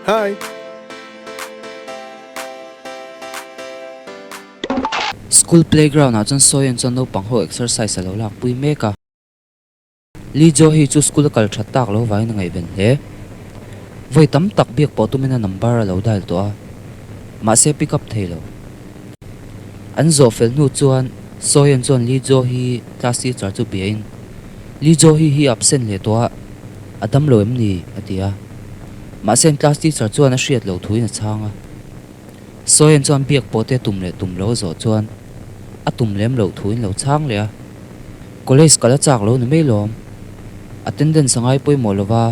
Hi! School playground ah chuan Soyeon chuan naupang ho exercise a lo lak pui mek a. Lee Jo hi chu school a kal that tak lo vangin a ngaihven hle. Vawi tam tak biak pawh tumin a number a lo dial tawh a, mahse pick up thei lo. An zawh fel hnu chuan Soyeon chuan Lee Jo hi class teacher chu biain, Lee Jo hi hi absent leh tawh a, a dam lo em ni? a ti a. Mahse an class teacher chuan a hriat loh thuin a chhang a. Soyeon chuan biak pawh te tum leh tum lo a zawh chuan a tum lem loh thuin lo chhang leh a. College kal a chak lo ni mai lawm. Attendance a ngai pawimawh lova,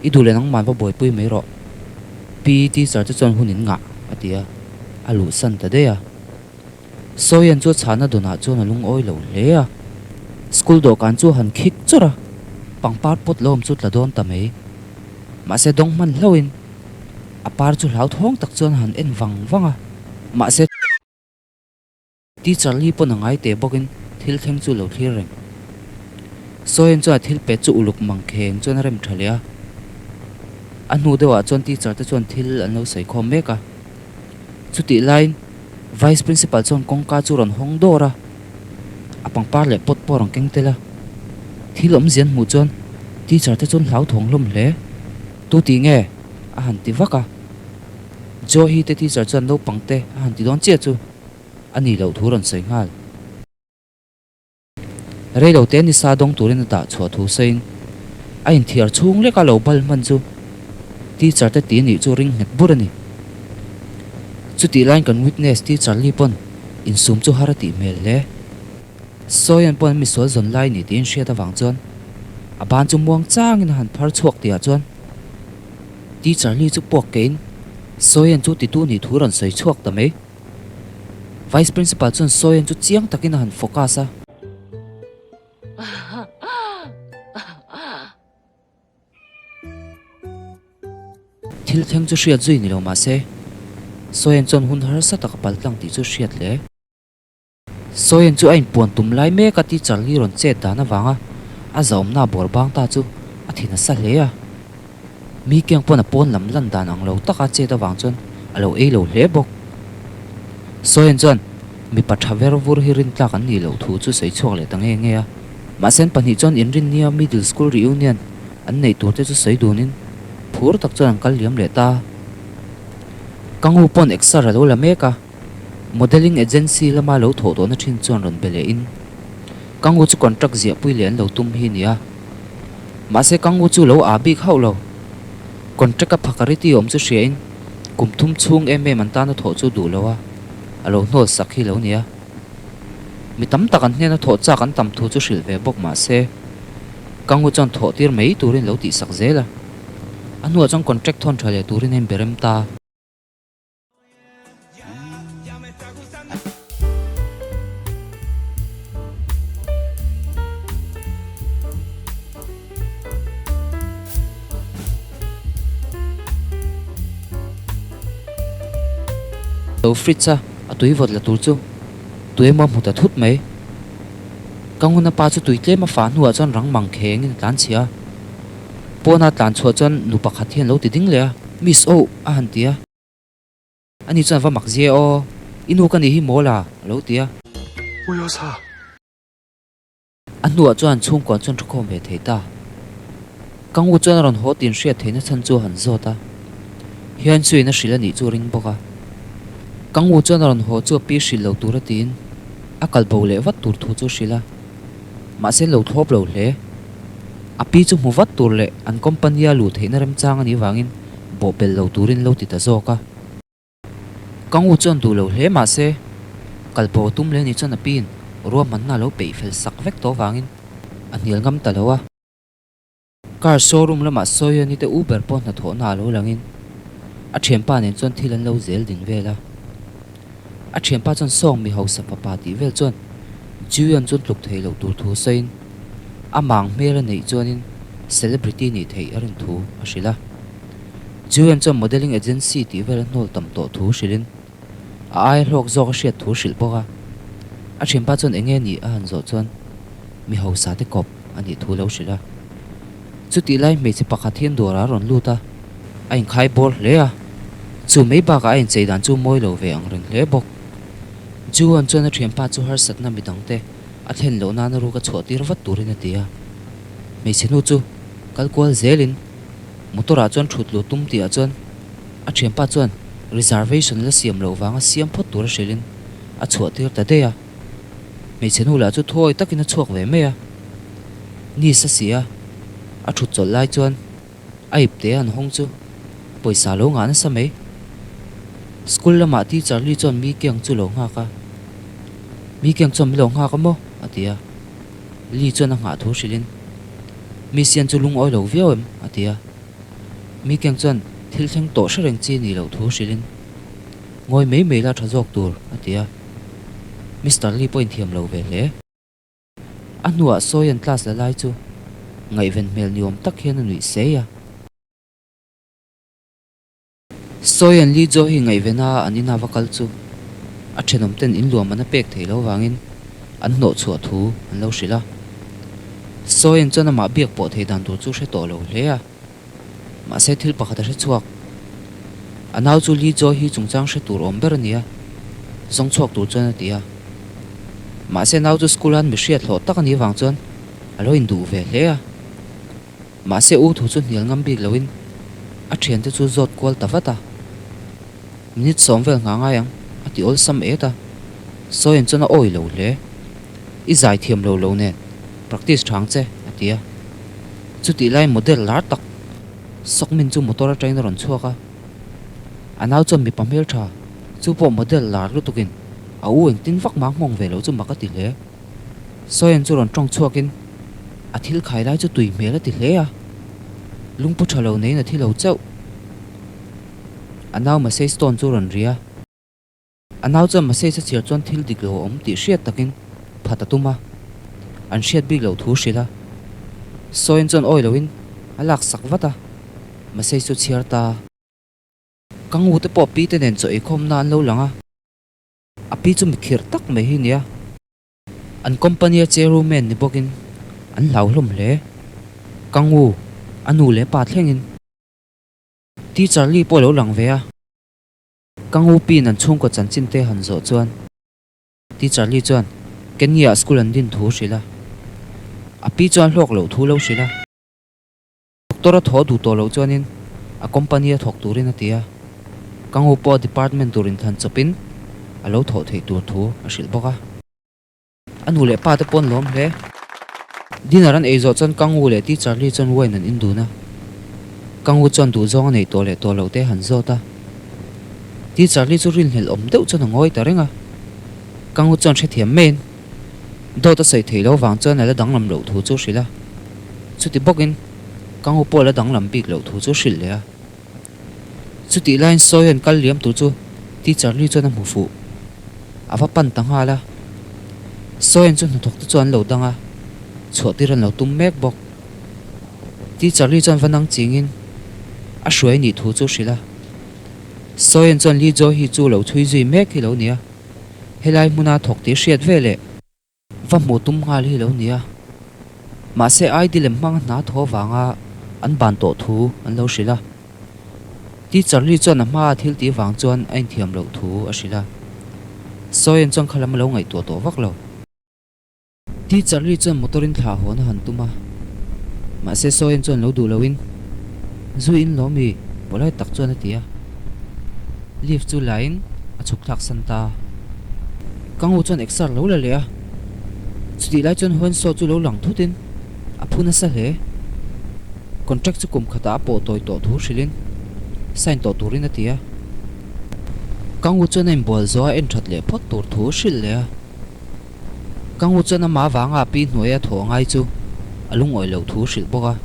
i duh leh nangman va buaipui mai rawh. PE teacher te chuan hun in ngah, a ti a, a luhsan ta daih a. Sawian chu a chhahna dawnah chuan a lungawi lo hle a. School dawhkan chu a han khik chawrh a, pangpar pot lo awm chu tla dawn ta mai. Mahse dawng hman hlauhin a par chu hlauthawng tak chuan a han en vang vang a, mahse. Teacher Lee pawn a ngai teh bawkin thil thleng chu lo thlir reng. Sawian chuan a thil pet chu uluk mang kheng chuan a rem tha leh a. A hnu deuhah chuan teacher te chuan thil an lo sawi khawm mek a. Chutih laiin Vice Principal chuan kawngka chu rawn hawng dawr a, a pangpar leh pot pawh a rawn keng tel a. Thil awmzia an hmuh chuan teacher te chuan hlauthawng hlawm hle. Tu tih nge? a han ti vak a. Joe hi te teacher chuan naupang te a han ti dawn chiah chu. A nih loh thu rawn sawi nghal. Reilo te nisa dawng turin a dah chhuah thu sawiin a inthiar chhung leka lo bal hman chu teacher te ti nih chu ring nghet bur a ni. Chutih laiin kan witness teacher Lee pawn insum chu har a tih hmel hle. Sawian pawn an misual zawn lai ni tiin hriat avang chuan a ban chu muang changin a han phar chhuak tihah chuan teacher Lee chu puak kein Sawian chu titu nih thu rawn sawi chhuak ta mai. Vice Principal chuan Sawian chu chiang takin a han focus a. Thil thleng chu hriat zui ni lo mah se, Sawian chuan hun harsa tak a pal tlang tih chu hriat hle. Sawian chu a inpuan tum lai mek a teacher hi rawn chet dan avanga a zahawmna a bawr bang ta chu a thi nasa hle a. Mi kiang pawn a pawn lam lan dan ang lo taka chet avang chuan a lo ei lo hle bawk. Sawian chuan mipa tha ver vur hi rintlak an nih loh thu chu sawi chhuak leh ta nge nge a. Mahse an pahnih chuan inrinnia middle school reunion an neih tur te chu sawi dunin phur tak chuan an kal liam leh ta. Ka ngu pawn exer a lo la mek a. Modelling agency lama lo thawh tawhna thin chuan rawn be leh in Kangu chu contract ziah pui leh an lo tum hi nia. Mahse Kangu chu lo aa bik hauh lo. Contract a phakariti awm chu hria in kum thum chhung em em an tana thawh chu duh lo a, a lo hnawl sak hi lo nia. Mi tam tak an hnena thawh chak an tam thu chu hrilh ve bawk mahse Kangu chuan thawh tir mai turin lo tihsak zel a. A hnuah chuan contract thawn tha leh turin a inberem ta. Lo fridge a a tui vawt la tur chu tui emaw a hmu ta thut mai. Ka nguna pa chu tui tlem a fah hnuah chuan rang mang khengin a tlan chhia a. Pawna tlan chhuah chuan nu pakhat hian lo ti ding leh a, Miss oh a han ti a. Ani chuan va mak zia aw, i nu ka nih hi mawl a, a lo ti a. A hnuah chuan chhungkuan chuan thukhawm ve thei ta. Ka ngu chuan a rawn haw tin hriat theihna chhan chu a han zawt a. Hian suiin a hrilh a nih chu a ring bawk a. Ka ngu chuan a rawn haw chu a pi hrilh lo tur a tiin a kal bo leh vat tur thu chu a hrilh a. Mahse lo thlawp lo hle. A pi chu hmu vat tur leh an company a luh theihna remchang a nih vangin bawhbel lo turin lo ti ta zawk a. Ka ngu chuan duh lo hle mahse kal bo tum leh nih chuan a piin ruahmanna a lo peih fel sak vek tawh vangin a hnial ngam ta lo a. Car showroom lamah Sawiani te Uber pawh hnathawhna a lo langin a thianpa nen chuan thil an lo zel ding vel a. A thianpa chuan sawng mi hausa fapa tih vel chuan Julian chuan tluk thei loh tur thu sawiin a mang hmel a neih chuanin celebrity nih theih a rin thu a hrilh a. Julian chuan modelling agency tih vel a hnawl tam tawh thu hrilhin a aia hlawk zawk a hriat thu hrilh bawk a. A thianpa chuan eng nge nih a han zawh chuan mi hausa te kawp a nih thu lo hrilh a. Chutih lai hmeichhe pakhat hian dawrah a rawn lut a. A inkhai bawr hle a, chu mai bakah a inchei dan chu mawi lo ve ang reng hle bawk. Juan chuan a thianpa chu harsatna midangte a thlen loh nana ruk a chhuah tir vat turin a ti a. Hmeichhe nu chu kal kual zelin motor ah chuan thut luh tum tihah chuan a thianpa chuan reservation la siam loh vanga siam phawt tur a hrilhin a chhuah tir ta daih a. Hmeichhe nu lah chu thuawi takin a chhuak ve mai a. Nis a si a, a thut chawlh lai chuan A ipte an hawng chu pawisa lo ngah nasa mai. School lamah teacher Lee chuan mi kiang chu lo nghak a. Mi kiang chuan min lo nghak a maw? a ti a. Lee chuan a nghah thu hrilhin, Mi sian chu lungawi lo viau em? a ti a. Mi kiang chuan thil thleng tawh hre reng chi nih loh thu hrilhin, Ngawi mai mai la tha zawk tur, a ti a. Mister Lee pawh inthiam lo ve hle. A hnuah sawi an class la lai chu ngaihven hmel ni awm tak hian a nuih sei a. Sawi an Lee Jo hi ngaihven a an ina va kal chu a thenawm ten in luam an a pek theih lo vangin an hnawh chhuah thu an lo hrilh a. Sawi an chuan amah biak pawh thei dan tur chu hre tawh lo hle a. Mahse thil pakhat a hre chhuak. A nau chu Lee Joy hi chungchang hre tur awm ber a ni a, zawng chhuak tur chuan a ti a. Mahse nau chu school an mi hriat hlawh tak a nih vang chuan a lo induh ve hle a. Mahse u thu chu hnial ngam bik loin a thiante chu zawt kual ta vat a. Minute sawm vel nghah ngai ang, a ti awlsam et a. Sawian chuan a awi lo hle. I zai thiam lo lo nen, practice thang che, a ti a. Chutih lai model lar tak Sawkmin chu motor atangin a rawn chhuak a. A nau chuan mipa hmeltha, chu pawh model lar lutukin a u engtin vak mah nghawng ve lo chu mak a ti hle. Sawian chu rawn tawng chhuakin a thil khai lai chu tui hmel a ti hle a. Lungpu tha lo neiin a thi lo chauh. A nau Masei Stone chu rawn ri a. A nau chuan Masei sa chhiar chuan thil dik lo a awm tih hriat takin phat a tum a. An hriat bik loh thu hrilh a. Sawiin chuan awi loin a lak sak vat a. Masei chu chhiar ta. Ka ngu te pawh pi te nen chaw eikhawmna an lo lang a. A pi chu mikhirh tak mai hi nia. An company a chairwoman ni bawkin an hlau hlawm hle. Ka ngu, a nu leh pa thlengin. Teacher Lee pawh a lo lang ve a. Ka ngupiin an chhungkaw chanchin te han zawh chuan Teacher Lee chuan Kenya ah school an din thu hrilh a. A pi chuan hlawk loh thu lo hrilh a. Doctor a thaw duh tawh loh chuanin a company a thawk turin a ti a. Ka ngu pawh a department tur inthlan chawpin a lo thawh theih tur thu a hrilh bawk a. A nu leh pa te pawh an lawm hle. Dinner an ei zawh chuan Kangu leh Teacher Lee chuan wine an in dun a. Kangu chuan duhzawng a neih tawh leh tawh loh te han zawt a. Teacher Lee chu rinhlelh awm deuh chuan a ngawi ta reng a. Kangu chuan hrethiam maiin dawt a sawi thei lo vang chuan a la danglam loh thu chu hrilh a. Chuti bawkin Kangu pawh a la danglam bik loh thu chu hrilh leh a. Chutih laiin sawi an kal liam tur chu Teacher Lee chuan a hmu fuh. A va pan ta nghal a. Sawian chu hnathawk te chu an lo dang a, chhuah tir an lo tum mek bawk. Teacher Lee chuan va nang chingin a hruai nih thu chu hrilh a. Sawian chuan Lee Joe hi chu lo chhui zui mek hi lo nia, helai hmuna thawk tih hriat veleh. Va hmuh tum nghal hi lo nia. Mahse ID lem hmanga hna thaw avanga an ban tawh thu an lo hrilh a. Teacher Lee chuan a hmaa thil tih vang chuan a inthiam loh thu a hrilh a. Sawian chuan khalam a lo ngaihtuah tawh vak lo. Teacher Lee chuan motor in thlah hawn a han tum a. Mahse Sawian chuan lo duh loin, Zu in lo mi? Polite tak chuan a ti a. Lift chu lain a chhuk thlak san ta. Ka ngu chuan exer lo la leh a, chutih lai chuan Huansaw chu lo lang thutin a phu nasa hle. Contract chu kum khatah a pawh tawi tawh thu hrilhin sign tawh turin a ti a. Ka ngu chuan a inbual zawh a en that leh phawt tur thu hrilh leh a. Ka ngu chuan amah avanga a pi hnuaia thawh ngai chu a lungawi loh thu hrilh bawk a.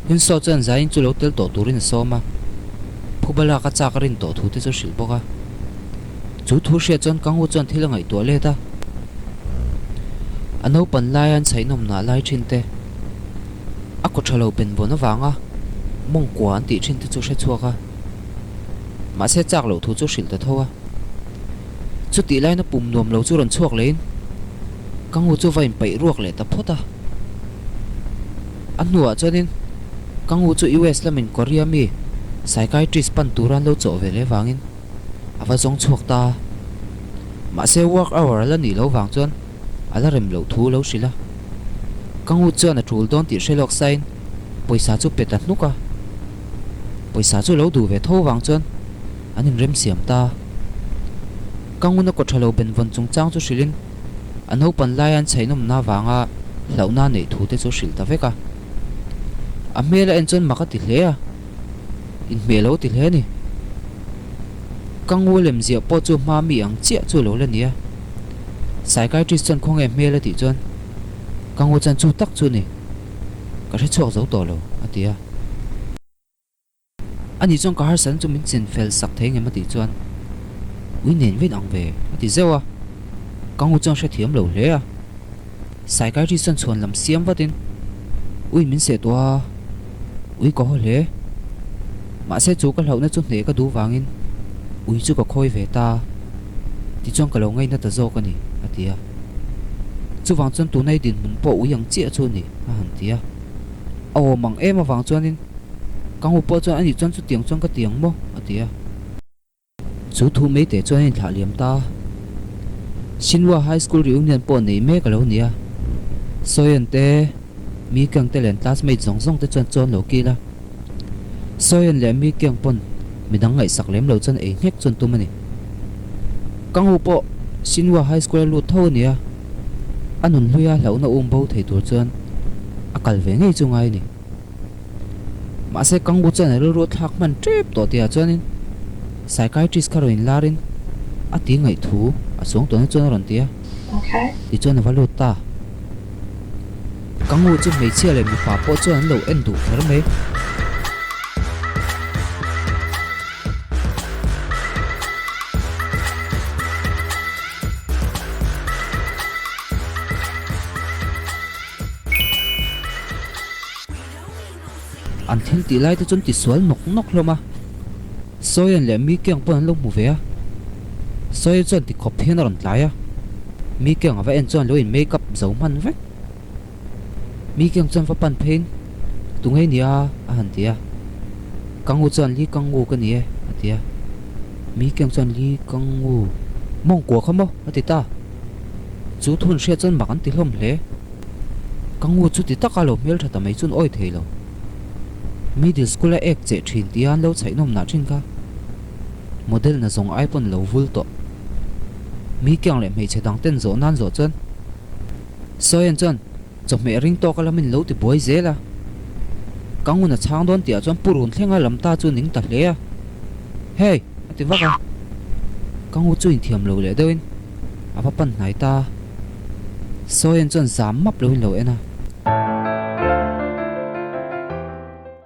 Hunsaw chuan Zain chu lo tel tawh turin a sawm a, phuba lak a chak a rin tawh thu te chu hrilh bawk a. Chu thu hriat chuan ka ngu chuan thil a ngaihtuah let a. A naupan laia an chhaihnawm nah lai thin te, a kaw tha lo benvawn avanga mawngkua an tih thin te chu hre chhuak a. Mahse chak loh thu chu hrilh ta tho a. Chutih laina pum nuam lo chu rawn chhuak lehin ka ngu chu va inpaih ruak leh ta phawt a. A hnuah chuanin ka ngu chu US lamin Korea mi Psychiatrist pan tura an lo chawh ve leh vangin a va zawng chhuak ta a. Mahse work hour a la nih loh vang chuan a la rem loh thu a lo hrilh a. Ka ngut chuan a tul dawn tih hre lawk sain pawisa chu pe ta hnuk a. Pawisa chu lo duh ve tho vang chuan an inremsiam ta a. Ka nguna kaw tha lo benvawn chungchang chu hrilhin a naupan laia an chhaihnawmna avanga hlauhna a neih thu te chu hrilh ta vek a. A hmel a en chuan mak a ti hle a, inhmeh lo ti hle a ni. Ka ngu lem ziah pawh chu hma mi ang chiah chu lo la ni a. Psychiatrist chuan khawnge hmel a tih chuan ka ngu chuan chu tak chu a ni, ka hre chhuak zo tawh lo a ti a. Ani chuan ka harsatna chu min chin fel sak thei ngem a tih chuan ui nen vin ang ve a ti zeuh a, ka ngu chuan hrethiam lo hle a. Psychiatrist chuan chhuan lam siam vatin ui min seh tawh a, ui ka haw hle. Mahse chu ka hlauhna chu hneh ka duh vangin ui chu ka khawi ve ta tichuan ka lo ngaihna ta zawk a ni a ti a. Chuvang chuan tuna i dinhmun pawh ui ang chiah chu a ni a han ti a. A awm ang em avang chuanin ka ngu pawh chuan anih chuan chutiang chuan ka ti ang maw? a ti a. Chu thu mai teh chuan a inthlah liam ta a. Xinhua High School reunion pawh nei mek a lo ni a. Soyeon te, Mikyung te leh an classmate zawng zawng te chuan chawn lo kil a. Soyeon leh Mikyung pawn midang ngaihsak lem lo chuan ei nghek chuan tum a ni. Ka ngu pawh Xinhua High School a lut tho a ni a. A nun hluia hlauhna um bo thei tur chuan a kal ve ngei chu ngai a ni. Mahse Kangbu chuan a rilru a thlak hman tep tawh tihah chuanin psychiatrist kha rawn inlarin a ti ngaih thu a chuang tawhna chuan a rawn ti a, tichuan a va lut ta. Kangbu chu hmeichhia leh mipa pawh chuan an lo en duh kher mai. An thil tih lai te chuan tisual nawk nawk hlawm a, Sawian leh Mikiang pawn an lo hmu ve a. Sawia chuan ti khawp hian a rawn tlai a, Mikiang a va en chuan lo in make up zo hman vek. Mikiang chuan va pan pheiin, Tungei nia a han ti a. Kangu chuan Li Kangu ka ni e a ti a. Mikiang chuan Li Kangu mawngkua kha maw a ti ta. Chu thun hriat chuan mak an ti hlawm hle. Ka ngu chu ti taka lo hmel tha ta mai chuan awi thei lo. Middle school a ek cheh thin tia an lo chhaih nawm nah thin kha. Model na zawng ai pawn lo vul tawh. Mi kiang leh hmeichhe dang ten zawh nan zawh chuan Sawian chuan chawhmeh ring tawk a lamin lo ti buai zel a. Ka ngun a chhang dawn tihah chuan purun thlenga lam ta chu ning ta hle a. Hey! a ti vak a. Ka ngu chu inthiam lo leh deuhin a va pan hnai ta. Sawian chuan zam map loin lo en a.